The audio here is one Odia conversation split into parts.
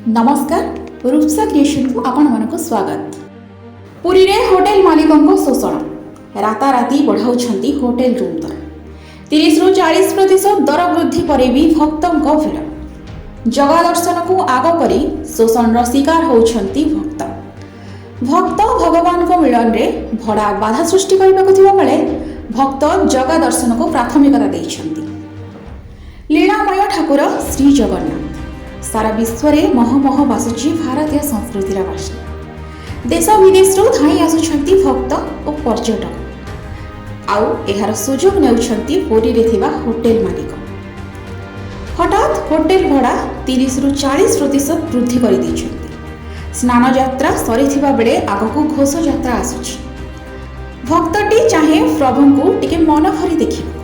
ନମସ୍କାର, ରୂପସା କ୍ରିଏସନକୁ ଆପଣମାନଙ୍କୁ ସ୍ୱାଗତ। ପୁରୀରେ ହୋଟେଲ ମାଲିକଙ୍କ ଶୋଷଣ। ରାତାରାତି ବଢ଼ାଉଛନ୍ତି ହୋଟେଲ ରୁମ୍ ଦର। 30ରୁ 40% ଦର ବୃଦ୍ଧି ପରେ ବି ଭକ୍ତଙ୍କ ଭିଡ଼। ଜଗା ଦର୍ଶନକୁ ଆଗ କରି ଶୋଷଣର ଶିକାର ହେଉଛନ୍ତି ଭକ୍ତ। ଭକ୍ତ ଭଗବାନଙ୍କ ମିଳନରେ ଭଡ଼ା ବାଧା ସୃଷ୍ଟି କରିବାକୁ ଥିବାବେଳେ ଭକ୍ତ ଜଗା ଦର୍ଶନକୁ ପ୍ରାଥମିକତା ଦେଇଛନ୍ତି। ଲୀଳାମୟ ଠାକୁର ଶ୍ରୀ ଜଗନ୍ନାଥ। ସାରା ବିଶ୍ୱରେ ମହମହ ବାସୁଛି ଭାରତୀୟ ସଂସ୍କୃତିର ବାସ୍ନା। ଦେଶ ବିଦେଶରୁ ଧାଇଁ ଆସୁଛନ୍ତି ଭକ୍ତ ଓ ପର୍ଯ୍ୟଟକ। ଆଉ ଏହାର ସୁଯୋଗ ନେଉଛନ୍ତି ପୁରୀରେ ଥିବା ହୋଟେଲ ମାଲିକ। ହଠାତ୍ ହୋଟେଲ ଭଡ଼ା 30ରୁ 40% ବୃଦ୍ଧି କରିଦେଇଛନ୍ତି। ସ୍ନାନ ଯାତ୍ରା ସରିଥିବା ବେଳେ ଆଗକୁ ଘୋଷଯାତ୍ରା ଆସୁଛି। ଭକ୍ତଟି ଚାହେଁ ପ୍ରଭୁଙ୍କୁ ଟିକେ ମନ ଭରି ଦେଖିବାକୁ।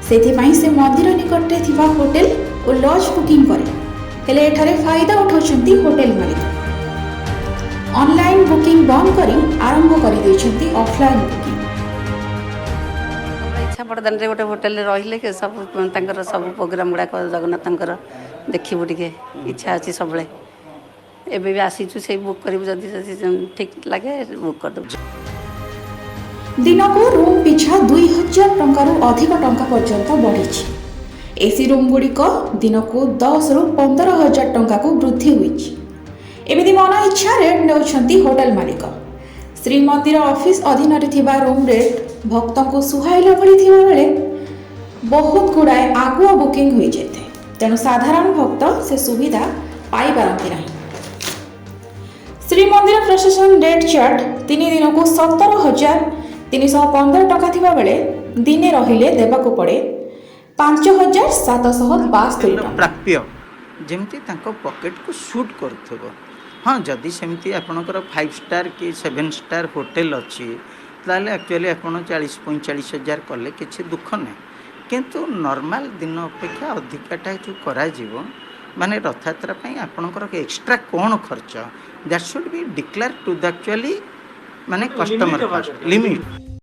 ସେଥିପାଇଁ ସେ ମନ୍ଦିର ନିକଟରେ ଥିବା ହୋଟେଲ ଓ ଲଜ୍ ବୁକିଂ କରେ। ହେଲେ ଏଠାରେ ଫାଇଦା ଉଠାଉଛନ୍ତି ହୋଟେଲ ମାଲିକ। ଅନଲାଇନ୍ ବୁକିଂ ବନ୍ଦ କରି ଆରମ୍ଭ କରିଦେଇଛନ୍ତି ଅଫଲାଇନ୍ ବୁକିଂ। ଇଚ୍ଛା ବଡ଼ଦାଣ୍ଡରେ ଗୋଟେ ହୋଟେଲରେ ରହିଲେ କି ସବୁ ତାଙ୍କର ସବୁ ପ୍ରୋଗ୍ରାମ ଗୁଡ଼ାକ ଜଗନ୍ନାଥଙ୍କର ଦେଖିବୁ, ଟିକେ ଇଚ୍ଛା ଅଛି ସବୁବେଳେ। ଏବେ ବି ଆସିଛୁ, ସେଇ ବୁକ୍ କରିବୁ। ଯଦି ଠିକ୍ ଲାଗେ, ବୁକ୍ କରିଦେବୁ। ଦିନକୁ ରୁମ୍ ପିଛା 2000 ଟଙ୍କାରୁ ଅଧିକ ଟଙ୍କା ପର୍ଯ୍ୟନ୍ତ ବଢ଼ିଛି। ଏସି ରୁମ୍ ଗୁଡ଼ିକ ଦିନକୁ 10ରୁ 15 ହଜାର ଟଙ୍କାକୁ ବୃଦ୍ଧି ହୋଇଛି। ଏମିତି ମନ ଇଚ୍ଛା ରେଟ୍ ନେଉଛନ୍ତି ହୋଟେଲ ମାଲିକ। ଶ୍ରୀମନ୍ଦିର ଅଫିସ ଅଧୀନରେ ଥିବା ରୁମ୍ ରେଟ୍ ଭକ୍ତଙ୍କୁ ସୁହାଇଲା ଭଳି ଥିବାବେଳେ ବହୁତ ଗୁଡ଼ାଏ ଆଗୁଆ ବୁକିଂ ହୋଇଯାଇଥାଏ। ତେଣୁ ସାଧାରଣ ଭକ୍ତ ସେ ସୁବିଧା ପାଇପାରନ୍ତି ନାହିଁ। ଶ୍ରୀମନ୍ଦିର ପ୍ରଶାସନ ରେଟ୍ ଚାର୍ଟ 3 ଦିନକୁ 17,315 ଟଙ୍କା ଥିବାବେଳେ ଦିନେ ରହିଲେ ଦେବାକୁ ପଡ଼େ 5772 ଟଙ୍କା। ପ୍ରାପ୍ୟ ଯେମିତି ତାଙ୍କ ପକେଟକୁ ସୁଟ୍ କରୁଥିବ। ହଁ, ଯଦି ସେମିତି ଆପଣଙ୍କର ଫାଇଭ୍ ଷ୍ଟାର୍ କି ସେଭେନ୍ ଷ୍ଟାର୍ ହୋଟେଲ ଅଛି, ତାହେଲେ ଆକ୍ଚୁଆଲି ଆପଣ 40-45 ହଜାର କଲେ କିଛି ଦୁଃଖ ନାହିଁ। କିନ୍ତୁ ନର୍ମାଲ ଦିନ ଅପେକ୍ଷା ଅଧିକାଟା ଯେଉଁ କରାଯିବ, ମାନେ ରଥଯାତ୍ରା ପାଇଁ ଆପଣଙ୍କର ଏକ୍ସଟ୍ରା କ'ଣ ଖର୍ଚ୍ଚ, that should be declare to the actually ମାନେ କଷ୍ଟମର ଫାଷ୍ଟ ଲିମିଟ୍।